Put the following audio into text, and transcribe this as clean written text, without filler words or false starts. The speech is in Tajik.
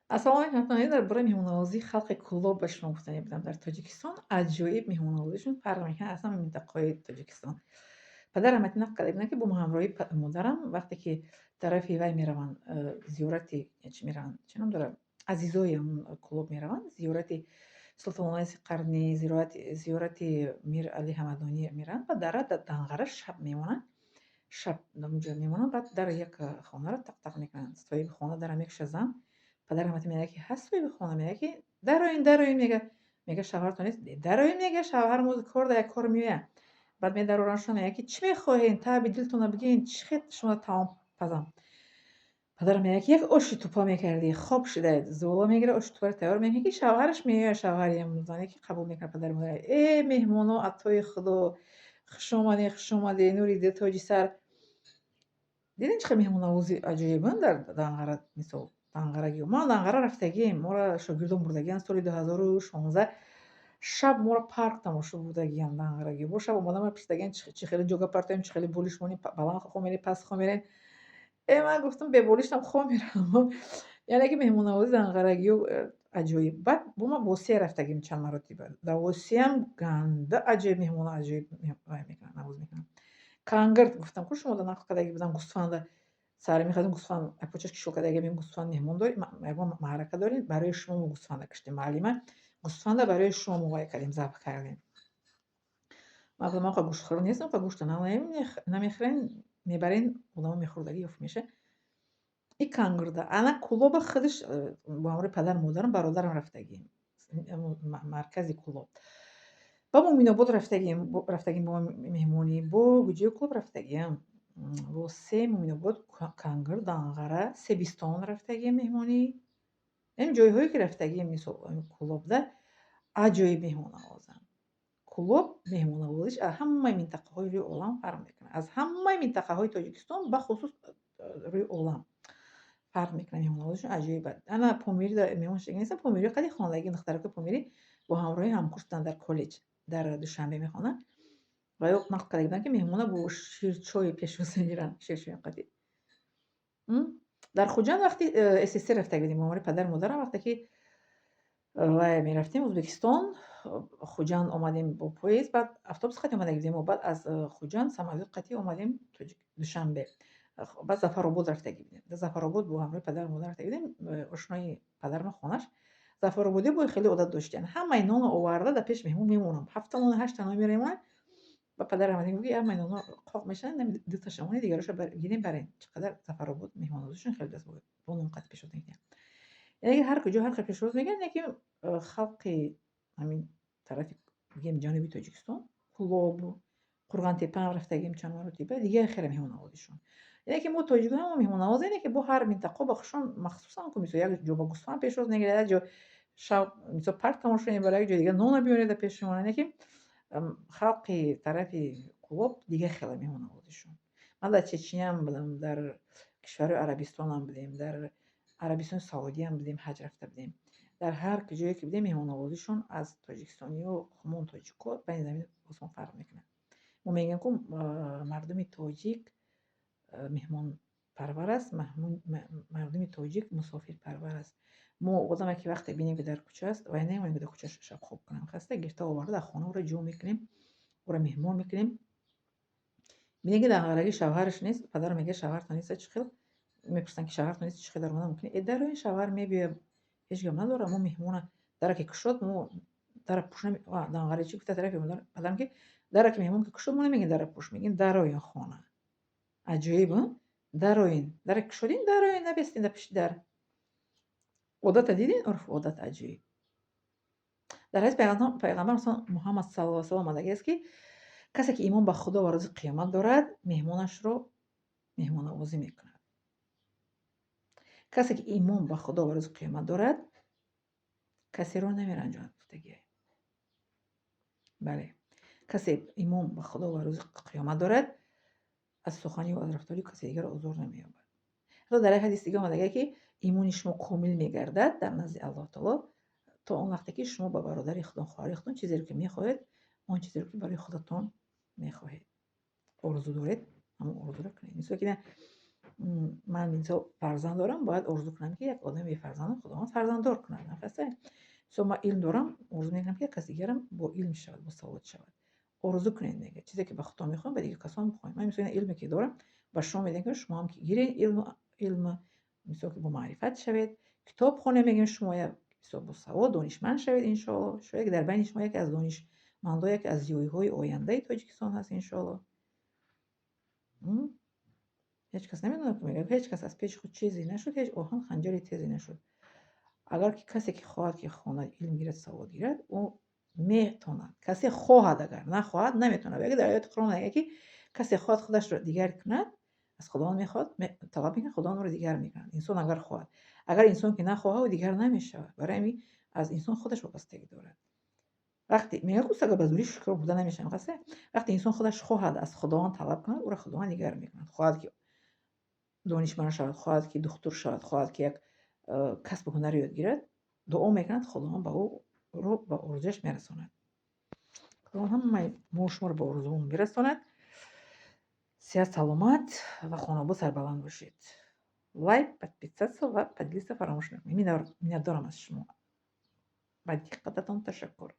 Ассалому алайкум, ҳамватанони, дар бораи меҳмоннавозии халқи Кӯлоб ба шумо гуфтанӣ будам. Дар Тоҷикистон аҷоиб меҳмоннавозишон фарқ мекунад аз ҳама минтақаҳои Тоҷикистон. Падарам ҳатто нақл карда буданд, ки бо ҳамроҳии модарам вақте ки тарафи вай мераванд, зиёрати чӣ мераванд, чӣ ном дорад, азизои ҳамун Кӯлоб мераванд, зиёрати Султон Увайси Қарнӣ, зиёрати Мир Али Ҳамадонӣ мераванд ва дар Данғара шаб мемонанд. Шаб онҷо мемонанд, баъд дар як хонаро тақ-тақ мекунанд. Соҳиби хона дара мекушад, зан. Падарам ҳатто мегӯяд, ки ҳаст соҳиби хона? Мегӯяд, ки дароин, дароин, мега. Мега, шавҳартон нест? Дароин, мега, шавҳарам кор да як кор меояд. Баъд медарораншон, мегӯяд, ки чӣ мехоҳед, таъби дилтонро бигӯед, чӣ хел шумо таом пазам. Падарам мегӯяд, ки як оши тупа мекардӣ, хоб шуда. Зула мегирад, оши тупаро тайёр мекунад, ки шавҳараш меояд, шавҳари зане ки қабул мекунад. Падарам мегӯяд: «Э, меҳмоно, атои Худо, хуш омадед, хуш омадед, нури дил, тоҷи сар». Дидем, чӣ хел меҳмоннавозӣ аҷоибанд дар Данғара, мисол, Данғарагиҳо. Ман Данғара рафтагием, моро шогирдон бурдагианд соли 2016, шаб моро парк тамошо бурдагианд данғарагиҳо. Бо шаб омада мара пурсидагианд, чӣ хеле ҷога партоем, чӣ хеле болиш монем, баланд хоб мерем, паст хоб мерем. Э, ман гуфтам, беболиштам хоб меравам. Яъне ки меҳмоннавозии данғарагиҳо аҷоиб. Баъд бо ман Восея рафтагим чанд маротиба. Дар Восеям ганда аҷоиб меҳмона аҷоиб вай мекунанд, навоз мекунанд. Кангирд гуфтам, ку шумо нақл кардаги будам, гӯсфанда сари мехоҳем, гӯсфанд почаш кишол кардаги, мегӯем, гӯсфанд меҳмон дорем, ягон маърака дорем, барои шумо мо гӯсфанда киштем, муаллима, гӯсфанда барои шумо мо вай кардем, забҳ кардем. Ман гуфтам, ман гӯштхӯр нестам, гӯшта намехӯрем, мебарен, одамо мехӯрдагӣ ёфт меша. И Кангирда. Ана Кӯлоба худаш бо ҳамроҳи падару модарам, бародарам рафтагием. Маркази Кӯлоб. Ба Муъминобод рафтагием, рафтагим бо меҳмонӣ, бо куҷои Кӯлоб рафтагиям? Восе, Муъминобод, Кангир, Данғара, Себистон рафтагием меҳмонӣ. Ин ҷойҳое ки рафтагием, мисол, Кӯлобда аҷоиб меҳмоннавозанд. Кӯлоб меҳмоннавозиш аз ҳамаи минтақаҳои рӯи олам фарқ мекунад. Аз ҳамаи минтақаҳои Тоҷикистон, бахусус рӯи олам фарқ мекунад, меҳмоннавозишон аҷоиб. Ана Помирӣ меҳмон шудагӣ нестам, Помириҳо қади хондагӣ, духтарако помирӣ бо ҳамроҳи ҳамкурс буданд, дар коллеҷ дар Душанбе мехонанд ва ё нақл карда буданд, ки меҳмона бо ширчой пешвоз мегиранд, ширчои қадӣ. Дар Хуҷанд вақти СССР рафтагӣ будем бо ҳамроҳи падару модарам, вақте ки вай мерафтем Ӯзбекистон, Хуҷанд омадем бо поезд, баъд автобус қатӣ омадагӣ будем, баъд аз Хуҷанд самолёт қатӣ омадем Душанбе. Баъд Зафаробод рафтагӣ будем. Дар Зафаробод бо ҳамроҳи падару модар рафтагӣ будем, ошнои падарам хонаш. Зафарободиҳо бо хеле одат доштанд. Ҳамаи нонро оварда дар пеши меҳмон мемонанд. Ҳафта нон, ҳашта нон мемонанд. Ба падарам мегӯяд, ки ҳамаи нонҳо қоқ мешаванд, дуташа монед, дигароша гирем, барем. Чӣ қадар Зафаробод меҳмоннавозишон хеле даст бо нон қатӣ пешвоз мекунанд. Яъне ки ҳар куҷо ҳар хел пешвоз мегиранд, яке халқи ҳамин тарафи, бигем, ҷануби Тоҷикистон, Кӯлоб, Қурғонтепаам рафтагием чанд маротиба, дигар хеле меҳмоннавозишон. Яъне ки мо тоҷикҳо ҳама меҳмоннавозем, ки бо ҳар минтақа ба худшон махсусан ку, мисол, як ҷо ба гӯсфанд пешвоз мегирад, як ҷо шаб, мисол, парк тамошо мебарад, як ҷои дигар нона биёред дар пеши мо. Яъне ки халқи тарафи Кӯлоб дигар хеле меҳмоннавозишон. Ман дар Чечняам будам, дар кишварҳои Арабистонам будем, дар Арабистони Саудиам будем, ҳаҷ рафта будем. Дар ҳар ҷое ки будем, меҳмоннавозишон аз тоҷикистониҳо, хумон тоҷикҳо байни замин осон фарқ мекунад. Мо мегӯем, ку мардуми тоҷик меҳмонпарвар аст, мардуми тоҷик мусофирпарвар аст. Мо одаме ки вақте бинем, ки дар кӯча аст, вай намемонем, ки дар кӯча шаб хоб кунам. Хаста гирифта оварда дар хона ӯро ҷо мекунем, ӯро меҳмон мекунем. Бинем, ки дар ғараги шавҳараш нест, падарам мегӯяд, шавҳартон нест, чӣ хел? Мепурсанд, ки шавҳартон нест, чӣ хел дар омада мумкин? Э, дароин, шавҳар мебиёяд, ҳеҷ гап надорад, мо меҳмона дара ки кушод, мо дара пӯш. Данғари чӣ гуфта тарафи падарам, ки дара ки меҳмон ки кушод, мо намегӯем дара пӯш, мегӯем дароин хона. Аҷоиб, дароин, дара кушодин, дароин, набестин дар пишти дар. Одата дидин, урфу одат аҷоиб. Дар ҳадис пайғамбар Муҳаммад саллаллоҳу алайҳи васаллам омадагиаст, ки касе ки имон ба Худо ва рӯзи қиёмат дорад, меҳмонашро меҳмоннавозӣ мекунад. Касе ки имон ба Худо ва рӯзи қиёмат дорад, касеро намеранҷонад, гуфтагиай. Бале, касе имон ба Худо ва рӯзи қиёмат дорад, аз сухани ӯ, аз рафтори касе дигар озор намеёбад. Ҳатто дар як ҳадис дига омадагиа, ки имони шумо комил мегардад дар назди Аллоҳ таоло то он вақте ки шумо ба бародари худон, хоҳари худон чизеро ки мехоҳед, он чизеро ки барои худатон мехоҳед, орзу доред, ҳамон орзуро кунед. Мисол ки Ман мисол фарзанд дорам, бояд орзу кунам, ки як одами бефарзандам Худованд фарзанддор кунад. Нафасе мисол ман илм дорам, орзу мекунам, ки як каси дигарам бо илм шавад, босавод шавад. Орзу кунед, мега, чизе ки ба худтон мехоҳем, ба дигар касон бихоҳем. Ман мисол илме ки дорам, ба шумо медиҳам, ки шумоам ки гиред илму, илма мисол ки бо маърифат шавед, китоб хонед, мегӯем, шумо мисол босавод, донишманд шавед, иншоалло. Шояд ки дар байни шумо яке аз донишмандо, яке аз зиёиҳои ояндаи Тоҷикистон ҳаст, иншоалло. Ҳеҷ кас намедонад, ки мегӯяд, ҳеҷ кас аз пеши худ чизе нашуд, ҳеҷ оҳан ханҷари тезе нашуд. Агар ки касе ки хоҳад, ки хонад, илм гирад, савод гирад, ӯ метавонад. Касе хоҳад, агар нахоҳад, наметавонад. Дар ояти Қуръон мегӯяд, ки касе хоҳад худашро дигар кунад, аз Худованд мехоҳад, талаб мекунад, Худованд ӯро дигар мекунад. Инсон агар хоҳад. Агар инсон ки нахоҳад, ӯ дигар намешавад. Барои ҳамин аз инсон худаш вобастагӣ дорад. Вақте мегӯяд, ку сага ба зӯрӣ шикор бурда намешавад, қасе вақте инсон худаш хоҳад, аз Худованд талаб кунад, ӯро Худованд дигар мекунад. Хоҳад ки донишманд шавад, хоҳад ки духтур шавад, хоҳад ки як касбу ҳунаре ёд гирад, дуо мекунад, Худованд ба ӯро ба орзуяш мерасонад. Худованд ҳамаи мо шуморо ба орзуҳомон бирасонад. Сиҳат, саломат ва хонобод, сарбаланд бошед. Лайк, подписаться ва поделиться фаромӯш накунед. Миннатдорам аз шумо. Ба диққататон ташаккур.